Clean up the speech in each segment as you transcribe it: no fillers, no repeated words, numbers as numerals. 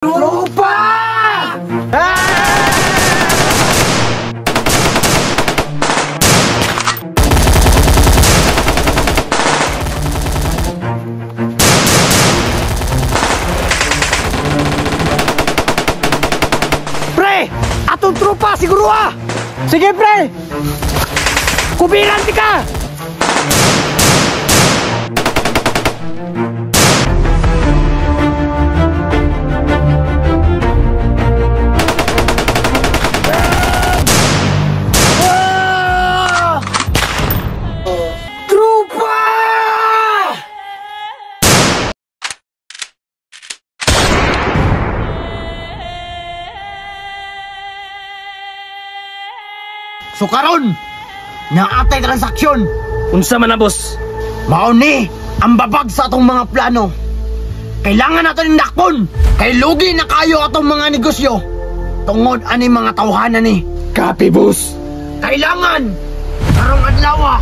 Tropa! Pre! Atong tropa siguro ah! Sige pre! Kubiran ka! Tropa! So karon, naatay transaksyon. Unsa man na, boss? Mao ni ang babag sa atong mga plano. Kailangan nato ning dakpon. Kay lugi na kayo atong mga negosyo. Tungod ani mga tawhana ni. Copy, boss. Kailangan karong adlaw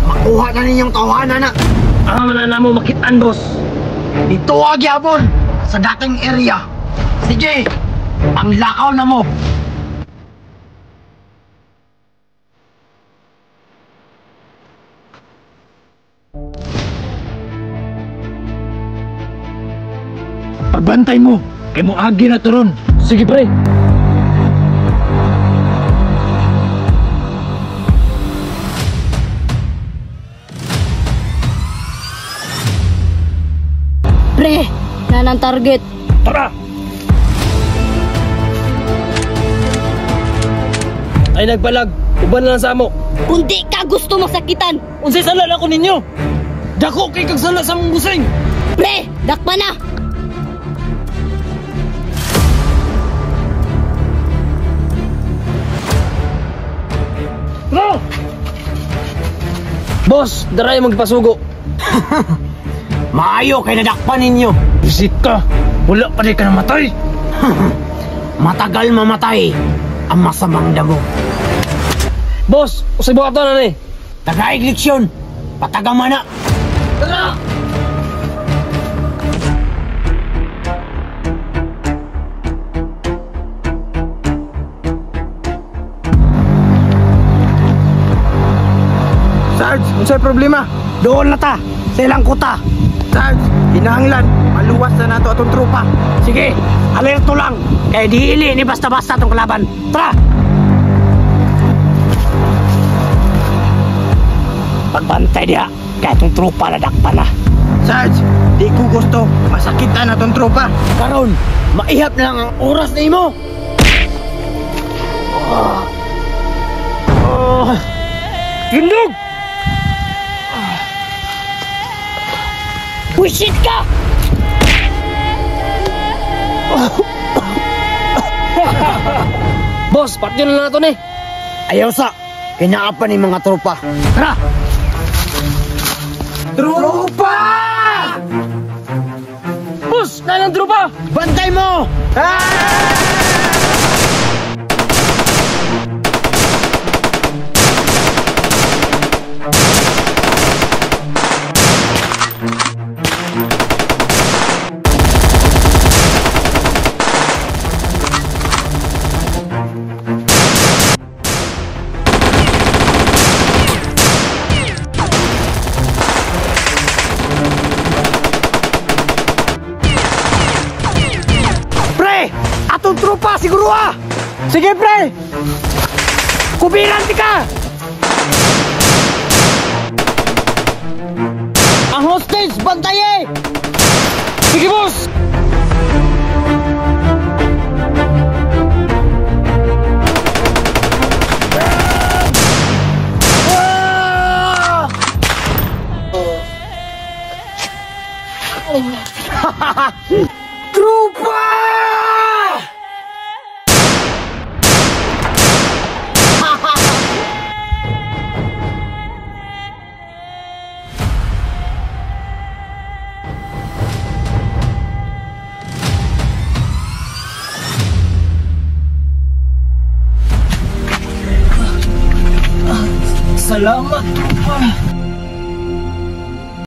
makuha na ninyong tawhana na. Amo na namo makit-an, boss. Dito gyapon sa dating area. Sige, ang lakaw na mo. Pagbantay mo, kay moagi na turon. Sige, pre. Pre, nanang target. Tara! Ay nagbalag, uban na lang sa amo. Kundi ka gusto masakitan. Unsay sala na ko ninyo? Dako kay kag sala sa mong busing. Pre, dakpa na. No! Boss, daray mong gipasugo. Maayo kay nadakpan ninyo. Visit ka. Wala pa di ka namatay. Matagal mamatay ang masamang damo. Boss, usay buhaton na ni. Tagaig leksyon, patagama na. Tara! Sarge, unsay problema? Doon na ta, sa ilang kuta. Sarge, kinahanglan maluwas na nato atong tropa. Sige, alerto lang. Kay diili ni basta-basta tong kalaban. Tara! Pagbantay diha, kay itong tropa na dakpan na. Sarge, di ko gusto masakitan atong tropa. Karon, maihap na lang ang oras na imo. Oh. Lindog! Bullshit ka! Boss, patyon na lang nato ni. Ayaw sa, kinaapan ni mga tropa. Tara! Tropa! Boss, na lang tropa! Bantay mo! Ah! Pre! Atong tropa siguro ah! Sige pre! Kubiran ka! Ang hostage, bantay eh! Sige, boss! Ah! Tropa! Salamat, tropa!